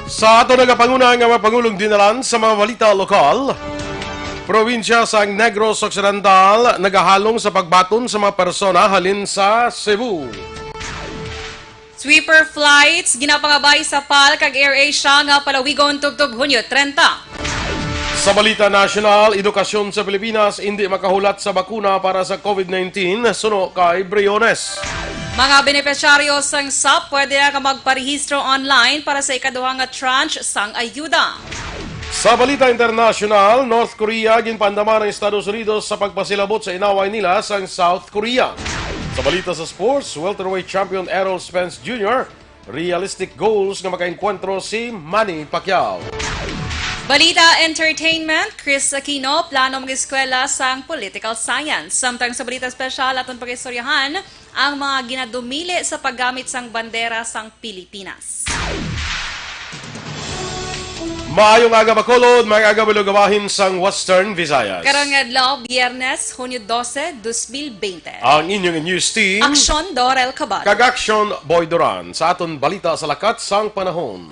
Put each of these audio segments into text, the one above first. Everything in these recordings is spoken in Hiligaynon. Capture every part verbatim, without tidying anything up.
Sa ato nagapanguna nga mga pangulong dinalan sa mga balita lokal, probinsya sang Negros Occidental nagahalong sa pagbaton sa mga persona halin sa Cebu. Sweeper flights ginapangabay sa pal kag AirAsia nga palawigon tubtob Hunyo trenta. Sa balita nasyonal, edukasyon sa Pilipinas indi makahulat sa bakuna para sa COVID nineteen, suno kay Briones. Mga benepisyaryo sang SAP pwede na ka magparehistro online para sa ikaduha nga tranche sang ayuda. Sa balita internasyonal, North Korea ginpaandaman ang Estados Unidos sa pagpasilabot sa inaway nila sang South Korea. Sa balita sa sports, welterweight champion Errol Spence Junior, realistic goals nga makaengkwentro si Manny Pacquiao. Balita entertainment, Kris Aquino plano mag-eskwela sang political science. Samtang sa balita espesyal, aton pag-istoryahan ang mga ginadumili sa paggamit sang bandera sang Pilipinas. Maayong aga, Bacolod, maayong aga, mga lugawahin sang Western Visayas. Karong adlaw, Biyernes, Hunyo dose, dos mil bente. Ang inyong news team, Aksyon Dorel Cabal. Kag Aksyon Boy Duran. Sa aton balita sa lakat sang panahon.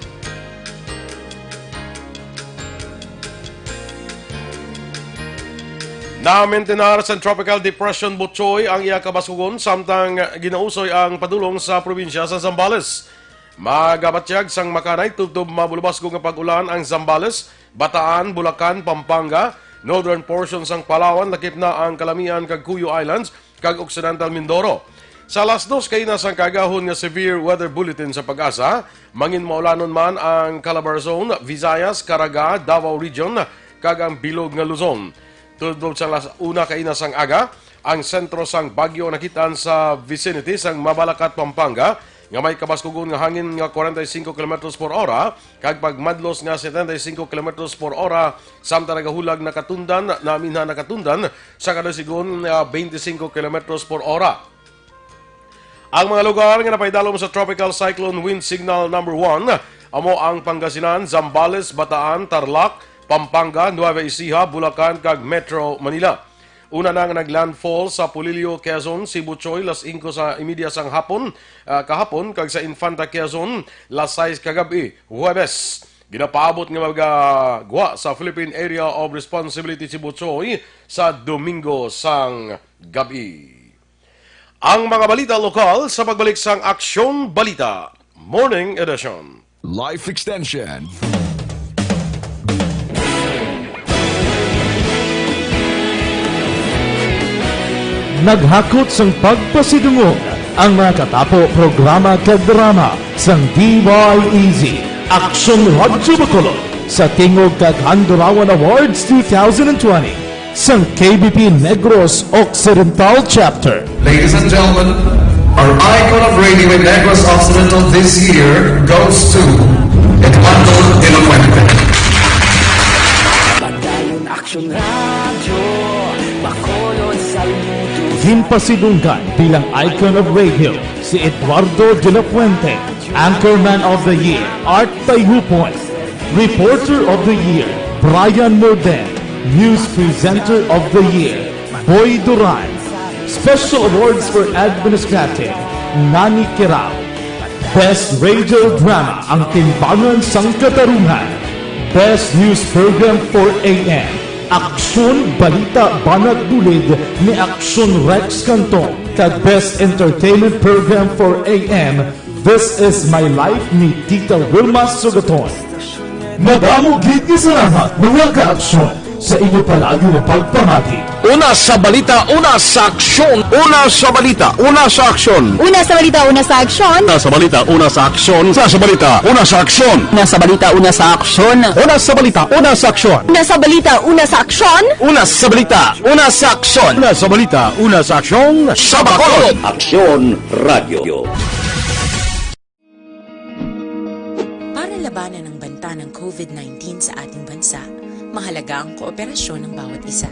Namentenar sa Tropical Depression Butchoy ang iya kabaskugon, samtang ginausoy ang padulong sa probinsya sa Zambales. Magabatyag sang makanay tubtob mabulubasgo nga pag-ulan ang Zambales, Bataan, Bulacan, Pampanga, northern portion sang Palawan, lakip na ang Calamian kag Cuyo Islands, kag Occidental Mindoro. Sa alas dos kaina sang kaagahon nga severe weather bulletin sa PAGASA, mangin maulanon man ang Calabarzon, Visayas, Caraga, Davao Region, kag ang bilog nga Luzon. Tubtob sa alas una kaina sang aga, ang sentro sang bagyo nakit-an sa vicinity sang Mabalacat, Pampanga, nga may kabaskugon nga hangin nga forty-five kilometers per hora kag pagmadlos nga seventy-five kilometers per hora, samtang nagahulag nakatundan, naminha nakatundan sa kadasigon nga twenty-five kilometers per hora. Ang mga lugar nga napaidalom sa Tropical Cyclone Wind Signal Number One amo ang Pangasinan, Zambales, Bataan, Tarlac, Pampanga, Nueva Ecija, Bulacan, kag Metro Manila. Una na nga naglandfall sa Polillo, Quezon, si Butchoy, las singko sa imedya sang hapon, ah, kahapon, kag sa Infanta, Quezon, las sais kagab-i, Huwebes. Ginapaabot nga magagwa sa Philippine Area of Responsibility si Butchoy sa Domingo sang gab-i. Ang mga balita lokal sa pagbalik sang Aksyon Balita Morning Edition. Life Extension. Naghakot sang pagpasidungog ang mga katapo programa kag drama sang D Y E Z Aksyon Radyo Bacolod sa Tingog kag Handurawan Awards two thousand twenty sang K B P Negros Occidental Chapter. Ladies and gentlemen, our icon of radio in Negros Occidental this year goes to Eduardo de la Fuente. Padayon Aksyon Radyo, Bacolod, saludo. Ginpasidunggan bilang icon of radio si Eduardo de la Fuente, Anchorman of the Year, Art Tayhupon, Reporter of the Year, Brian Morden, News Presenter of the Year, Boy Duran, Special Awards for Administrative, Nani Kirao, Best Radio Drama, Ang Timbangan sang Katarungan, Best News Program for A M, Aksyon Balita Banat Bulid ni Aksyon Rex Canton, kag Best Entertainment Program for A M, This Is My Life ni Tita Wilma Sugaton. Madamo gid nga salamat, mga kaaksyon, sa inyo palagi nga pagpamati. Una sa balita, una sa aksyon. Una sa balita, una sa aksyon. Una sa balita, una sa aksyon. Una sa balita, una sa aksyon. Una sa balita, una sa aksyon. Una sa balita, una sa aksyon. Una sa balita, una sa aksyon. Una sa balita, una sa aksyon. Una sa balita, una sa aksyon. Una sa balita, una sa aksyon. Sa Bacolod. Aksyon Radyo. Para labanan ang banta ng COVID nineteen sa ating bansa, mahalaga ang kooperasyon ng bawat isa.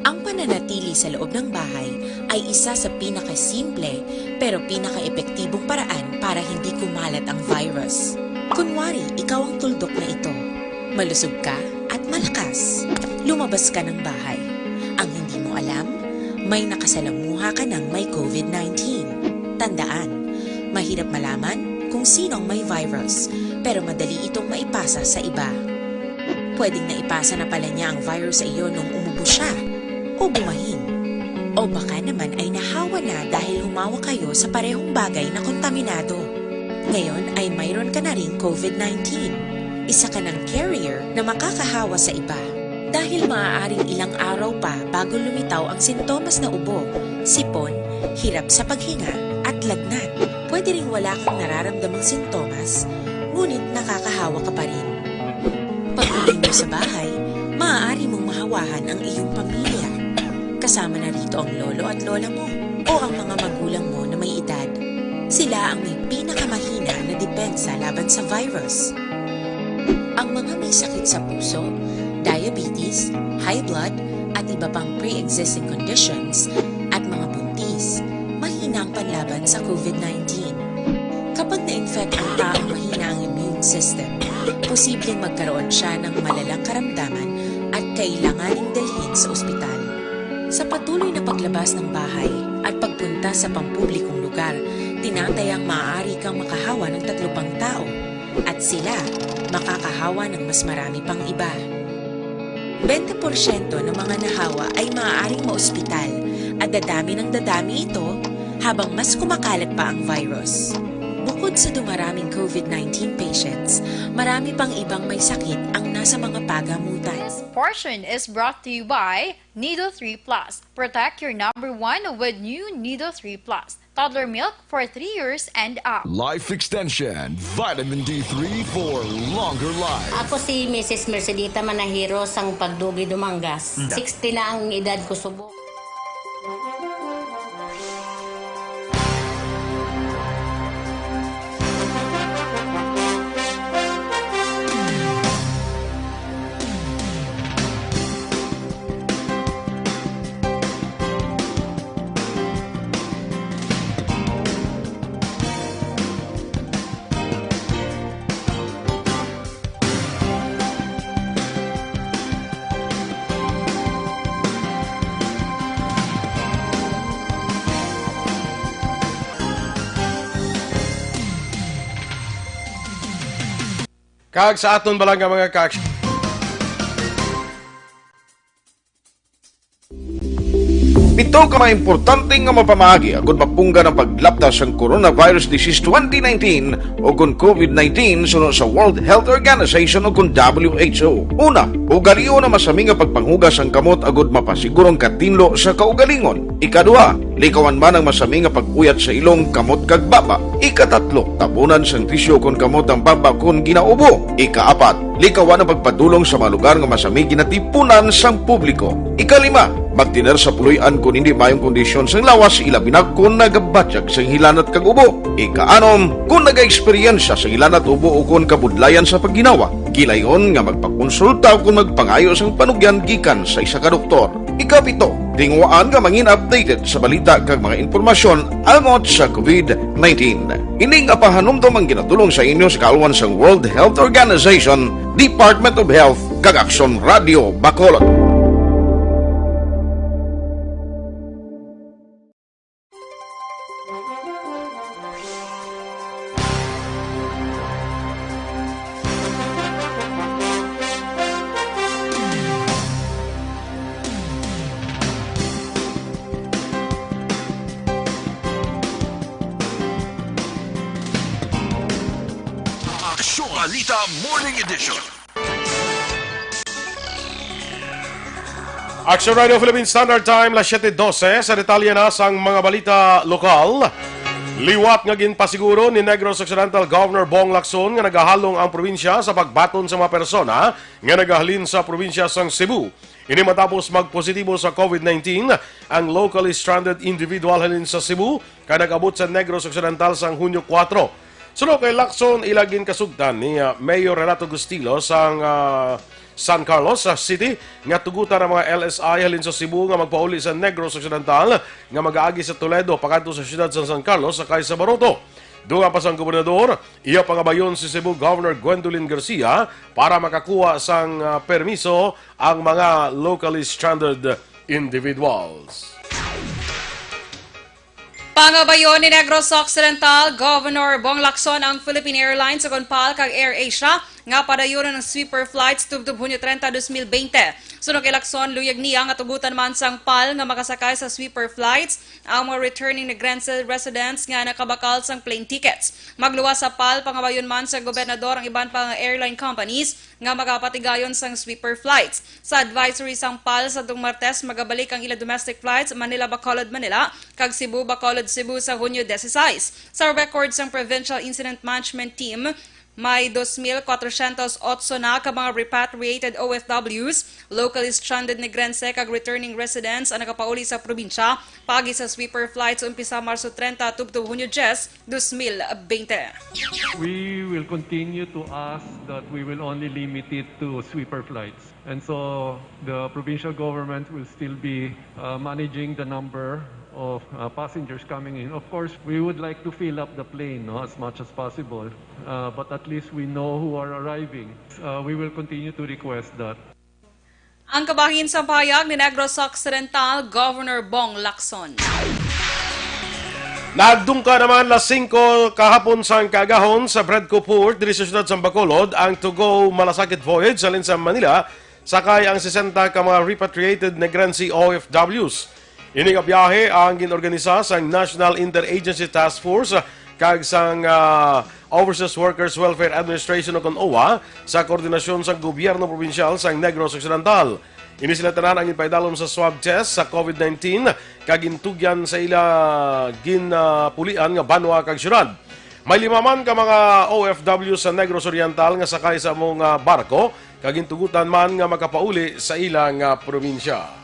Ang pananatili sa loob ng bahay ay isa sa pinakasimple pero pinakaepektibong paraan para hindi kumalat ang virus. Kunwari, ikaw ang tuldok na ito. Malusog ka at malakas. Lumabas ka ng bahay. Ang hindi mo alam, may nakasalamuha ka ng may COVID nineteen. Tandaan, mahirap malaman kung sino ang may virus. pero madali itong maipasa sa iba. Pwedeng naipasa na pala niya ang virus sa iyo nung umubo siya o bumahin. O baka naman ay nahawa na dahil humawak kayo sa parehong bagay na kontaminado. Ngayon ay mayroon ka na ring COVID nineteen. Isa ka ng carrier na makakahawa sa iba. Dahil maaaring ilang araw pa bago lumitaw ang sintomas na ubo, sipon, hirap sa paghinga, at lagnat. Pwede ring wala kang nararamdamang sintomas, ngunit nakakahawa ka pa rin. Pag-uwi mo sa bahay, maaari mong mahawahan ang iyong pamilya. Kasama na rito ang lolo at lola mo o ang mga magulang mo na may edad. Sila ang may pinakamahina na depensa laban sa virus. Ang mga may sakit sa puso, diabetes, high blood, at iba pang pre-existing conditions, at mga buntis, mahina ang panlaban sa COVID nineteen. Kapag na-infect ang taong mahina ang immune system, posibleng magkaroon siya ng malalang karamdaman at kailanganing dalhin sa ospital. Sa patuloy na paglabas ng bahay at pagpunta sa pampublikong lugar, tinatayang maaari kang makahawa ng tatlo pang tao at sila makakahawa ng mas marami pang iba. Bente porsyento ng mga nahawa ay maaaring maospital at dadami ng dadami ito habang mas kumakalat pa ang virus. Bukod sa dumaraming COVID nineteen patients, marami pang ibang may sakit ang nasa mga pagamutan. This portion is brought to you by Nido three Plus. Protect your number one with new Nido three Plus. Toddler milk for three years and up. Life Extension, Vitamin D three for longer life. Ako si Missus Mercedita Manahiro sang Pagdugi, Dumangas. Mm. Sixty na ang edad ko subong. Kag sa aton bala nga mga ka-, Pito ka mga importante nga mapamaagi agud mapunggan ang paglapta sang coronavirus disease twenty nineteen o kon COVID nineteen suno sa World Health Organization o kon W H O. Una, ugalion ang masami nga pagpanghugas sang kamot agud mapasiguro ang katinlo sa kaugalingon. Ikaduha, likawan man ang masami nga pag-uyat sa ilong, kamot kag baba. Ikatatlo, tabunan sang tisyu kon kamot ang baba kon ginaubo. Ikaapat, likawan ang pagpadulong sa mga lugar nga masami ginatipunan sang publiko. Ikalima, magtener sa puloy-an kon hindi maayong kondisyon sang lawas, ilabi na kon nagabatyag sang hilanat kag ubo. Ikaanom, kon nagaeksperyensya sang hilanat, ubo, o kon kabudlayan sa pagginawa, gilayon nga magpakonsulta o kon magpangayo sang panugyan gikan sa isa ka doktor. Ikapito, tinguhaan nga mangin updated sa balita kag mga impormasyon angot sa COVID nineteen. Ini nga pahanumdom ang ginadul-ong sa inyo sa kaalwan sang World Health Organization, Department of Health, kag Aksyon Radio Bacolod. Aksyon Balita Morning Edition. Action Radio Philippine Standard Time, las siete doce. Sa detalye na sang mga balita lokal, liwat nga ginpasiguro ni Negros Occidental Governor Bong Lacson nga nagahalong ang probinsya sa pagbaton sa mga persona nga nagahalin sa probinsya sang Cebu. Ini matapos magpositibo sa COVID nineteen ang locally stranded individual halin sa Cebu kag nag-abot sa Negros Occidental sang Hunyo kuwatro. Suno kay Lacson, ila ginkasugtan ni, ah, Mayor Renato Gustilo sang, ah, San Carlos, ah, City nga tugutan ang mga L S I halin sa Cebu nga magpauli sa Negros Occidental nga mag-aagi sa Toledo pakadto sa siyudad sa San Carlos sakay sa baruto. Dugang pa sang gobernador, iya pangabayon si Cebu Governor Gwendolyn Garcia para makakuha sang, ah, permiso ang mga locally stranded individuals. Pangabayon ni Negros Occidental Governor Bong Lacson ang Philippine Airlines, ukon PAL kag AirAsia, nga padayonon ang sweeper flights tubtob Hunyo treinta, dos mil bente. Suno kay Lacson, luyag niya nga tugutan man sang PAL nga makasakay sa sweeper flights ang mga returning Negrense residents nga nakabakal sang plane tickets. Magluwas sa PAL, pangabayon man sa gobernador ang iban pa nga airline companies nga magapatigayon sang sweeper flights. Sa advisory sang PAL, sa tong Martes magabalik ang ila domestic flights Manila-Bacolod-Manila kag Cebu-Bacolod-Cebu sa Hunyo dieciséis. Sa record sang Provincial Incident Management Team, may dos mil kwatrocientos otso na ka mga repatriated O F Ws, locally stranded Negrense kag returning residents ang nakapauli sa probinsya paagi sa sweeper flights umpisa Marso treinta tubtob Hunyo diyes, dos mil bente. We will continue to ask that we will only limit it to sweeper flights. And so the provincial government will still be uh, managing the number of uh, passengers coming in. Of course, we would like to fill up the plane, no, as much as possible, uh, but at least we know who are arriving. Uh, we will continue to request that. Ang kabahin sa pahayag ni Negros Occidental Governor Bong Lacson. Nagdungka naman alas singko kahapon sang kaagahon sa Bredco Port diri sa siyudad sang Bacolod ang To Go Malasakit Voyage halin sa Manila, sakay ang sesenta ka mga repatriated Negrense O F Ws. Ini nga biyahe ang ginorganisa sang National Interagency Task Force kag sang ah, Overseas Workers Welfare Administration o kon OWWA sa koordinasyon sang gobyerno probinsyal sang Negros Occidental. Ini sila tanan ang ginpaidalom sa swab test sa COVID nineteen kag gintugyan sa ila ginapulian nga banwa kag syudad. May lima man ka mga O F W sa Negros Oriental nga sakay sa amo nga barko kag gintugutan man nga makapauli sa ila nga probinsya.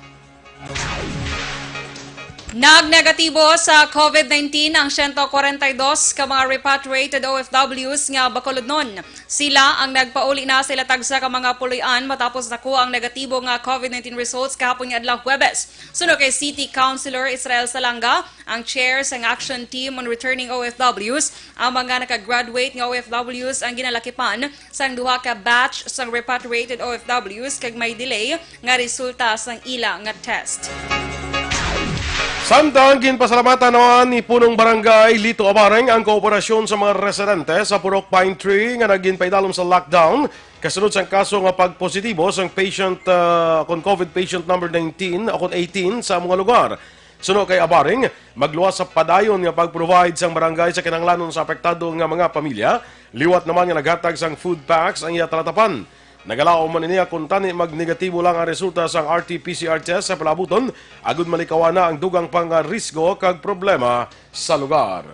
Nagnegatibo sa COVID nineteen ang siyento kwarenta y dos ka mga repatriated O F Ws nga Bacolodnon. Sila ang nagpauli na sa ila tagsa ka mga puloy-an matapos nakuha ang negatibo nga COVID nineteen results kahapon nga adlaw Huwebes. Suno kay City Councilor Israel Salanga, ang chair sang Action Team on Returning O F Ws, ang mga nakagraduate nga O F Ws ang ginalakipan sang duha ka batch sang repatriated O F Ws kag may delay nga resulta sang ila nga test. Samtang ginpasalamatan naman ni Punong Barangay Lito Abareng ang kooperasyon sa mga residente sa Purok Pine Tree nga nagginpaidalom sa lockdown kasunod sang kaso nga pagpositibo sang patient ah, kon COVID patient number nineteen o kon eighteen sa mga lugar. Suno kay Abareng, magluwas sa padayon nga pag-provide sang barangay sa kinahanglanon sa apektado nga mga pamilya, liwat naman nga naghatag sang food packs ang iya talatapan. Nagalaom man niya kung tani magnegatibo lang ang resulta sang R T P C R test sa palaabuton, agud malikawan na ang dugang pang risgo kag problema sa lugar.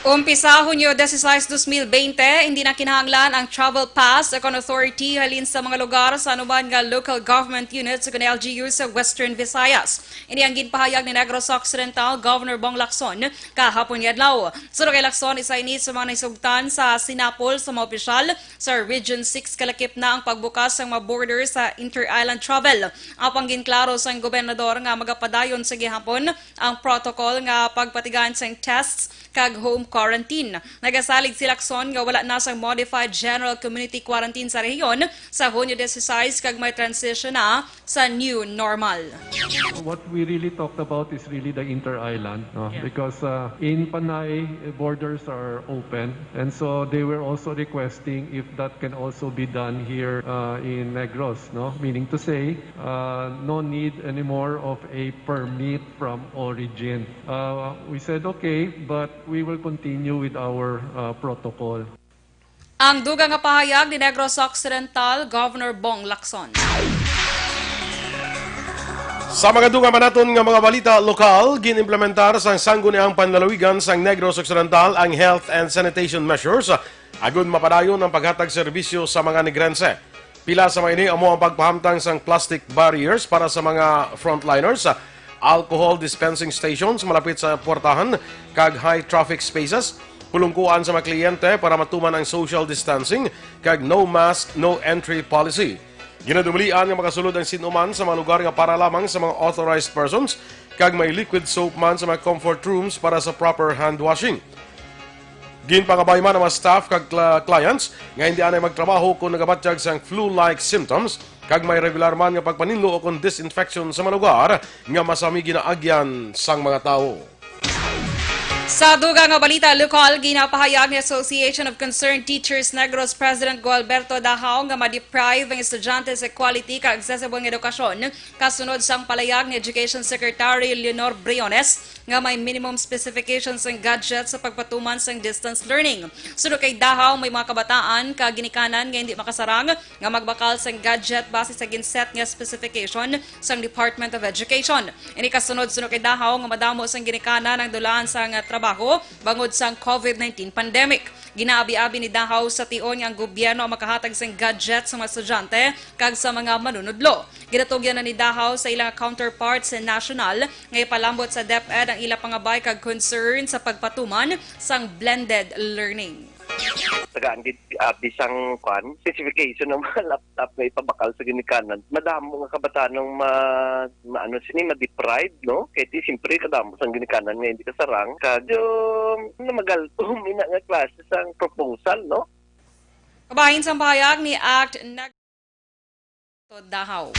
Umpisa Hunyo dieciséis, dos mil bente, hindi na kinahanglan ang travel pass o kon authority halin sa mga lugar sa anuman nga local government units o kon L G U sa Western Visayas. Ini ang ginpahayag ni Negros Occidental Governor Bong Lacson kahapon nga adlaw. Suno kay Lacson, isa ini sa mga nahisugtan sa sinapol sa mga opisyal sa Region six kalakip na ang pagbukas sang mga border sa inter-island travel. Apang ginklaro sang gobernador nga magapadayon sa gihapon ang protocol nga pagpatigayon sang tests kag home quarantine. Nagasalig si Lacson nga wala na sang modified general community quarantine sa rehiyon sa Hunyo dieciséis kag may transition na sa new normal. What we really talked about is really the inter-island, no? Because uh, in Panay, eh, borders are open, and so they were also requesting if that can also be done here uh, in Negros, no? Meaning to say, uh, no need anymore of a permit from origin. Uh, we said okay, but we will continue with our uh, protocol. Ang dugang nga pahayag ni Negros Occidental Governor Bong Lacson. Sa mga dugang pa naton nga mga balita lokal, ginimplementar sang Sangguniang Panlalawigan sang Negros Occidental ang health and sanitation measures agud mapadayon ang paghatag serbisyo sa mga Negrense. Pila sa mga ini amo ang pagpahamtang sang plastic barriers para sa mga frontliners, alcohol dispensing stations malapit sa puwertahan kag high traffic spaces, pulungkuan sa mga kliyente para matuman ang social distancing kag no mask, no entry policy. Ginadumalian nga makasulod ang sin-o man sa mga lugar nga para lamang sa mga authorized persons kag may liquid soap man sa mga comfort rooms para sa proper hand washing. Ginpangabay man ang mga staff kag cla- clients nga hindi anay magtrabaho kung nagabatyag sang flu-like symptoms kag may regular man nga pagpaninlo o kon disinfection sa mga lugar nga masami ginaagyan sang mga tawo. Sa dugang nga balita lokal, ginapahayag ni Association of Concerned Teachers Negros President Gualberto Dahao nga ma-deprive ang estudyante sa quality kag accessible nga edukasyon kasunod sang palayag ni Education Secretary Leonor Briones nga may minimum specifications ang gadget sa pagpatuman sang distance learning. Suno kay Dahao, may mga kabataan kag ginikanan nga hindi makasarang nga magbakal sang gadget base sa ginset nga specification sang Department of Education. Ini kasunod, suno kay Dahao, nga madamo sang ginikanan ang dulaan sang trabaho bangod sang COVID nineteen pandemic. Ginaabi-abi ni Dahao sa tion nga ang gobyerno ang makahatag sang gadget sa mga estudyante kag sa mga manunudlo. Ginatugyan na ni Dahao sa ilang counterparts sa national nga ipalambot sa DepEd ang ila pangabay kag concern sa pagpatuman sang blended learning. Tagaan gid abi sang kwan, specification ng mga laptop nga ipabakal sa ginikanan. Madamo nga kabataan ang ma, ma ano sini ma-deprive, no? Kay ti siyempre kadamo sang ginikanan nga hindi kasarang kag yung namagaltom ina nga klase sang proposal, no? Kabahin sang pahayag ni Act Nag Dahao.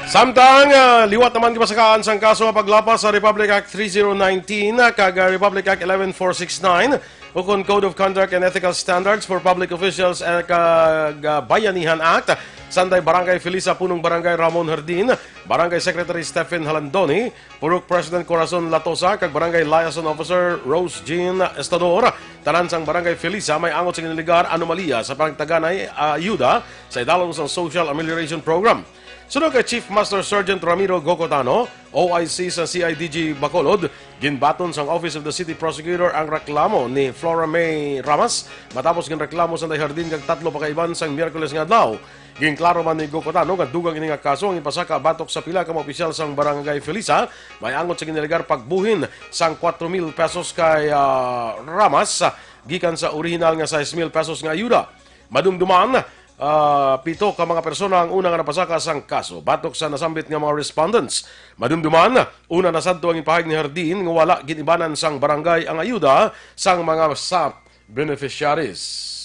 Samtang ah, liwat naman gipasakaan sang kaso nga paglapas sa Republic Act three zero nineteen kag ah, Republic Act eleven four six nine ukon Code of Conduct and Ethical Standards for Public Officials and kag ah, Bayanihan Act, sanday Barangay Felisa, Punong Barangay Ramon Herdin, Barangay Secretary Stephen Halandoni, Purok President Corazon Latosa kag Barangay Liaison Officer Rose Jean Estador. Tanan sang Barangay Felisa may angot sa ginaligar anomalya sa pagtaganay ah, ayuda sa idalom sang Social Amelioration Program. Suno kay Chief Master Sergeant Ramiro Gocotano, O I C sa C I D G Bacolod, ginbaton sang Office of the City Prosecutor ang reklamo ni Flora May Ramas matapos ginreklamo sanday Hardin kag tatlo pa ka iban sang Miyerkules nga adlaw. Ginklaro man ni Gocotano nga dugang ini nga kaso ang ipasaka batok sa pila ka mga opisyal sang Barangay Felisa may angot sa ginaligar pagbuhin sang kuwatro mil pesos kay ah, Ramas gikan sa orihinal nga sais mil pesos nga ayuda. Madumduman, ah, pito ka mga persona ang una nga napasaka sang kaso. Batok sa nasambit nga mga respondents, madumduman, una na sadto ang ipahayag ni Hardin nga wala gin-ibanan sang barangay ang ayuda sang mga SAP beneficiaries.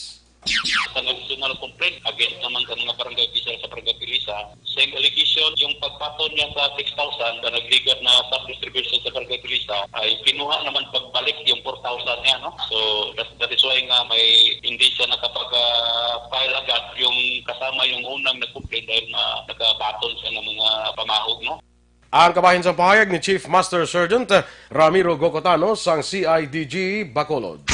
Sa nagsunod complaint against naman sa mga barangay official sa Barangay Felisa, same allegation, yung pagpatol niya sa six thousand na nagligad na sub-distribution sa Barangay Felisa ay kinuha naman pagbalik yung four thousand niya, no? So that, that is why nga may hindi siya nakapag-file agad yung kasama yung unang nag-complain dahil nga nagkabaton siya ng mga pamahog, no? Ang kabahin sang pahayag ni Chief Master Sergeant Ramiro Gocotano sang C I D G Bacolod.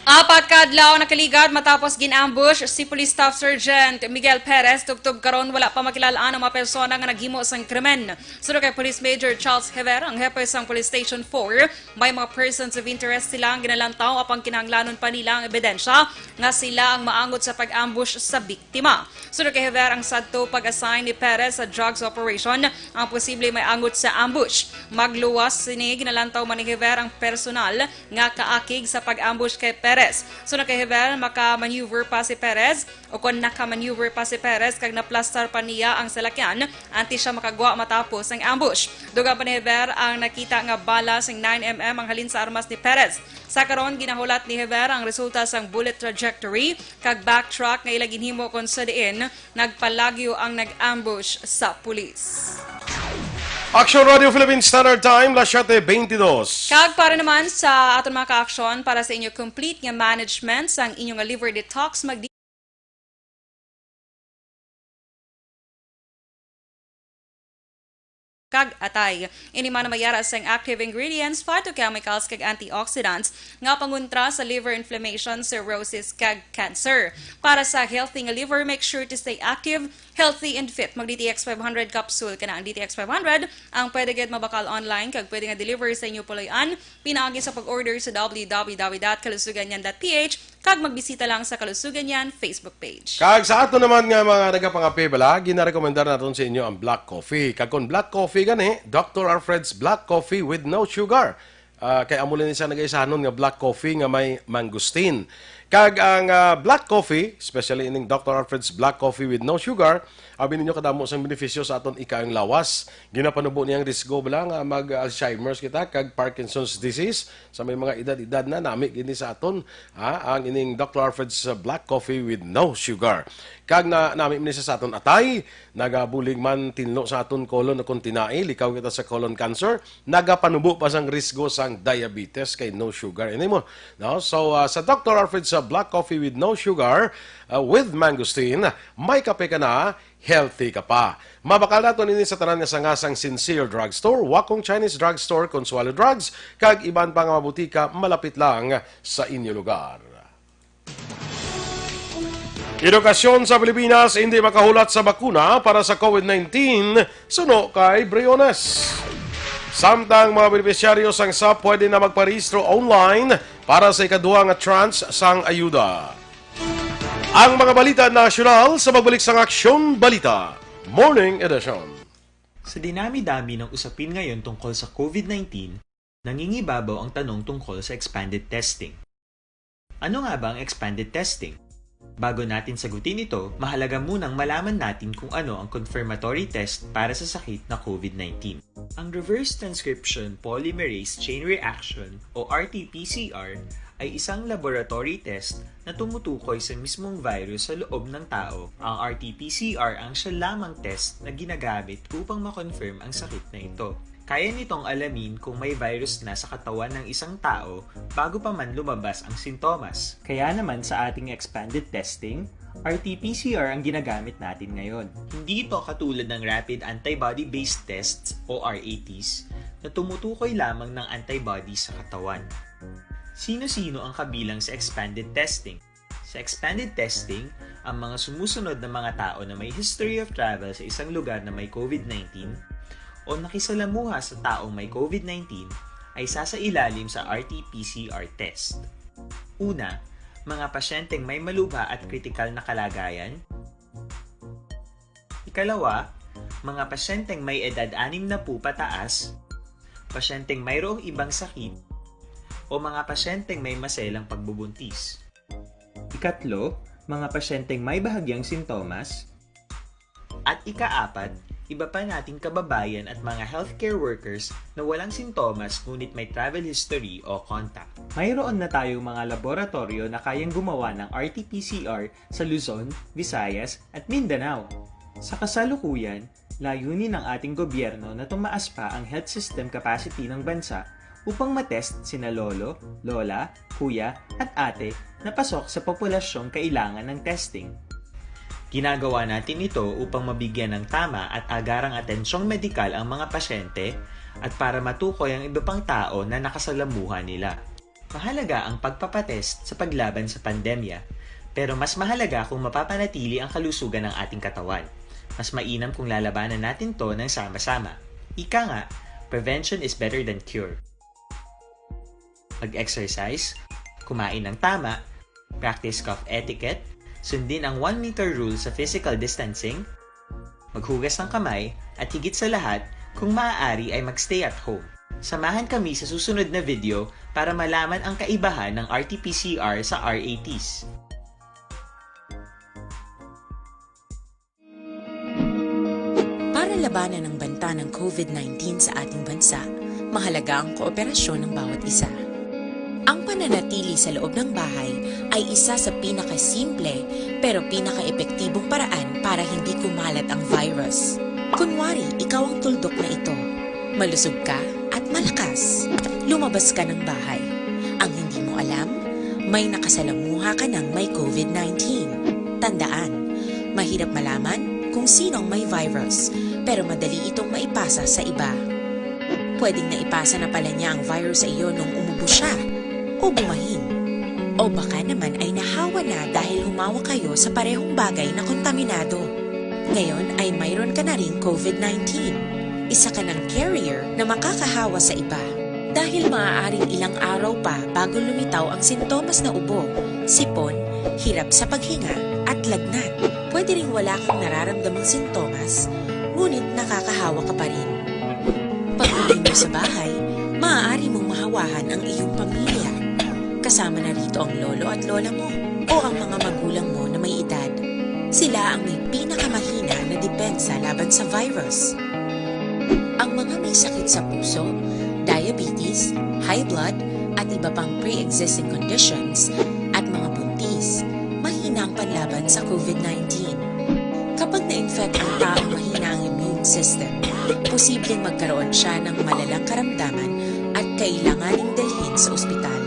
Apat ka adlaw nakaligad matapos gin-ambush si Police Staff Sergeant Miguel Perez, tubtob karon wala pa makilal-an ang mga persona nga naghimo sang krimen. Suno kay Police Major Charles Hever, ang hepe sang Police Station four, may mga persons of interest sila ang ginalantaw, apang kinahanglanon pa nila ang ebidensya nga sila ang maangot sa pag-ambush sa biktima. Suno kay Hever, ang sadto pag-assign ni Perez sa drugs operation ang posible may angot sa ambush. Magluwas sini, ginalantaw man ni Hever ang personal nga kaakig sa pag-ambush kay Perez. Suno kay Hever, maka-maneuver pa si Perez, o kon naka-maneuver pa si Perez kag naplastar pa niya ang salakyan antes siya makagwa matapos ang ambush. Dugang pa ni Hever ang nakita nga bala sing nine M M ang halin sa armas ni Perez. Sa karon, ginahulat ni Hever ang resulta sang bullet trajectory kag backtrack nga ila ginhimo kon sa diin nagpalagyo ang nag-ambush sa pulis. Action Radio Philippine Standard Time, las siete veintidós. Kag para naman sa aton mga ka-aksyon, para sa inyo complete nga management sang inyo nga liver detox, mag kag atay. Ini man ang mayara sang active ingredients, phytochemicals, kag antioxidants nga pangontra sa liver inflammation, cirrhosis, kag cancer. Para sa healthy nga liver, make sure to stay active, healthy, and fit. Mag D T X five hundred capsule ka na. Ang D T X five hundred ang pwede gid mabakal online kag pwede nga deliver sa inyo puloy-an pinaagi sa pag-order sa W W W dot kalusuganyan dot P H kag magbisita lang sa Kalusugan Yan Facebook page. Kag sa ato naman nga mga nagapangape bala, ginarekomendar naton sa inyo ang black coffee. Kag kon black coffee gani, Doctor Alfred's Black Coffee with no sugar. Ah, kay amo lang siya nagaisahanon nga black coffee nga may mangosteen. Kag ang, ah, black coffee, especially ining Doctor Alfred's Black Coffee with no sugar, abi ninyo kadamo sang benepisyo sa aton ikaayong lawas. Ginapanubo niya ang risgo bala nga mag-Alzheimer's kita kag Parkinson's disease sa may mga edad-edad na. Nami gini sa aton, ha, ang ining Doctor Alfred's, ah, Black Coffee with no sugar. Kag na, nami man ni sa aton atay, nagabulig man tinlo sa aton colon o kung tinai, likaw kita sa colon cancer, nagapanubo pa sang risgo sang diabetes kay no sugar ini mo, no? So, ah, sa Doctor Alfred's, ah, Black Coffee with no sugar, ah, with mangosteen, may kape ka na, healthy ka pa. Mabakal naton ini sa tanan nga sanga sang Sincere Drugstore, Wakong Chinese Drugstore, Consuelo Drugs, kag iban pa nga mga butika malapit lang sa inyo lugar. Edukasyon sa Pilipinas hindi makahulat sa bakuna para sa COVID nineteen, suno kay Briones. Samtang mga benepisyaryo sang sap pwede na magparehistro online para sa ikaduha nga tranche sang ayuda. Ang mga balita nasyonal sa pagbalik sang Aksyon Balita Morning Edition. Sa dinami-dami ng usapin ngayon tungkol sa COVID nineteen, nangingibabaw ang tanong tungkol sa expanded testing. Ano nga ba ang expanded testing? Bago natin sagutin ito, mahalaga munang malaman natin kung ano ang confirmatory test para sa sakit na COVID nineteen. Ang reverse transcription polymerase chain reaction o R T P C R ay isang laboratory test na tumutukoy sa mismong virus sa loob ng tao. Ang R T P C R ang siya lamang test na ginagamit upang ma-confirm ang sakit na ito. Kaya nitong alamin kung may virus na sa katawan ng isang tao bago pa man lumabas ang sintomas. Kaya naman sa ating expanded testing, R T P C R ang ginagamit natin ngayon. Hindi ito katulad ng rapid antibody-based tests o R A Ts na tumutukoy lamang ng antibody sa katawan. Sino-sino ang kabilang sa expanded testing? Sa expanded testing, ang mga sumusunod na mga tao na may history of travel sa isang lugar na may COVID nineteen o nakisalamuha sa taong may COVID nineteen ay sasailalim sa R T P C R test. Una, mga pasyenteng may malubha at kritikal na kalagayan. Ikalawa, mga pasyenteng may edad anim na po pataas, pasyenteng mayroong ibang sakit, o mga pasyenteng may maselang pagbubuntis. Ikatlo, mga pasyenteng may bahagyang sintomas. At ikaapat, iba pa nating kababayan at mga healthcare workers na walang sintomas ngunit may travel history o contact. Mayroon na tayong mga laboratoryo na kayang gumawa ng R T P C R sa Luzon, Visayas, at Mindanao. Sa kasalukuyan, layunin ng ating gobyerno na tumaas pa ang health system capacity ng bansa upang matest sina lolo, lola, kuya, at ate na pasok sa populasyong kailangan ng testing. Ginagawa natin ito upang mabigyan ng tama at agarang atensyong medikal ang mga pasyente at para matukoy ang iba pang tao na nakasalamuha nila. Mahalaga ang pagpapatest sa paglaban sa pandemya, pero mas mahalaga kung mapapanatili ang kalusugan ng ating katawan. Mas mainam kung lalabanan natin 'to ng sama-sama. Ika nga, prevention is better than cure. Mag-exercise, kumain ng tama, practice cough etiquette, sundin ang one meter rule sa physical distancing, maghugas ng kamay, at higit sa lahat, kung maaari ay mag-stay at home. Samahan kami sa susunod na video para malaman ang kaibahan ng R T P C R sa R A Ts. Para labanan ang banta ng COVID nineteen sa ating bansa, mahalaga ang kooperasyon ng bawat isa. Ang pananatili sa loob ng bahay ay isa sa pinakasimple pero pinakaepektibong paraan para hindi kumalat ang virus. Kunwari, ikaw ang tuldok na ito. Malusog ka at malakas. Lumabas ka ng bahay. Ang hindi mo alam, may nakasalamuha ka ng may COVID nineteen. Tandaan, mahirap malaman kung sino ang may virus, pero madali itong maipasa sa iba. Pwedeng naipasa na pala niya ang virus sa iyo nung umubo siya o bumahin. O baka naman ay nahawa na dahil humawak kayo sa parehong bagay na kontaminado. Ngayon ay mayroon ka na ring COVID nineteen. Isa ka ng carrier na makakahawa sa iba. Dahil maaaring ilang araw pa bago lumitaw ang sintomas na ubo, sipon, hirap sa paghinga, at lagnat. Pwede ring wala kang nararamdamang sintomas, ngunit nakakahawa ka pa rin. Pag-uwi mo sa bahay, maaari mong mahawahan ang iyong pamilya. Kasama na rito ang lolo at lola mo o ang mga magulang mo na may edad. Sila ang may pinakamahina na depensa laban sa virus. Ang mga may sakit sa puso, diabetes, high blood, at iba pang pre-existing conditions, at mga buntis, mahina ang panlaban sa COVID-nineteen. Kapag na-infect ang taong mahina ang immune system, posibleng magkaroon siya ng malalang karamdaman at kailanganing dalhin sa ospital.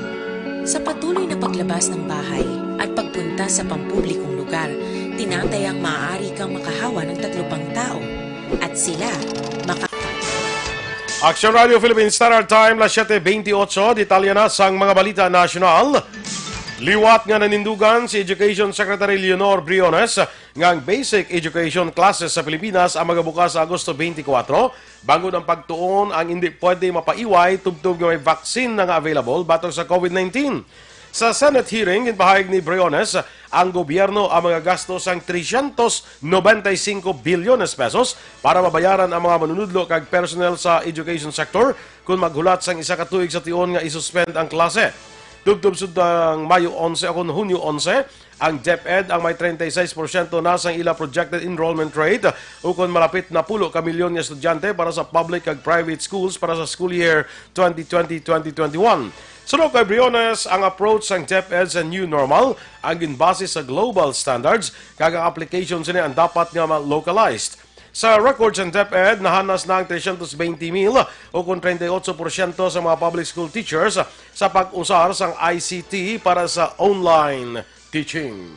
Sa patuloy na paglabas ng bahay at pagpunta sa pampublikong lugar, tinatayang maaari kang makahawa ng tatlo pang tao at sila maka- Action Radio Philippines Standard Time, las siete veintiocho. Detalye na sang mga balita nasyonal. Liwat nga nanindugan si Education Secretary Leonor Briones nga ang basic education classes sa Pilipinas ang magabukas sa Agosto twenty-four, bangod ang pagtuon ang hindi pwede mapaiway tubtob nga may vaccine na nga available batok sa COVID-nineteen. Sa Senate hearing, ginpahayag ni Briones, ang gobyerno ang mga gasto sang trescientos noventa y cinco bilyones pesos para mabayaran ang mga manunudlo kag personnel sa education sector kon maghulat sang isa ka tuig sa tion nga isuspend ang klase. Tubtob sud ang Mayo onse o kon Hunyo onse, ang DepEd ang may treinta y seis porsyento na sang ila projected enrollment rate, ukon malapit na pulo ka milyon nga estudyante para sa public kag private schools para sa school year twenty twenty, twenty twenty-one. Suno kay Briones, ang approach sang DepEd sa new normal ang ginbase sa global standards, kag ang application sini ang dapat nga ma-localized. Sa record sang DepEd, nahanas na ang trescientos veinte mil o kon treinta y ocho porsyento sa mga public school teachers sa pag-usar sang I C T para sa online teaching.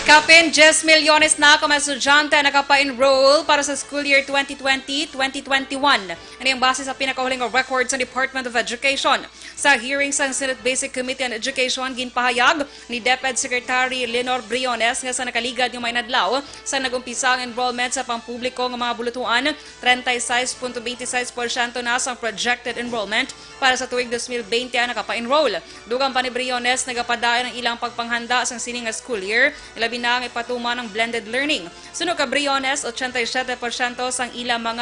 Kapin diyes milyones na ka mga estudyante ang nakapa-enroll para sa school year twenty twenty, twenty twenty-one. Ini ang base sa pinakauling nga record sa Department of Education. Sa hearing sang Senate Basic Committee on Education, ginpahayag ni DepEd Secretary Leonor Briones nga sa nakaligad nga mga inadlaw sa nag-umpisa ang enrollment sa pampubliko nga mga bulutuan, treinta y seis punto veinte y seis porsyento na sang projected enrollment para sa tuig dos mil bente ang nakapa-enroll. Dugang pa ni Briones, nagapadayon ang ilang pagpanghanda sang sini nga school year, labi na ang ipatuman ang blended learning. Suno ka Briones, ochenta y siete porsyento sang ilang mga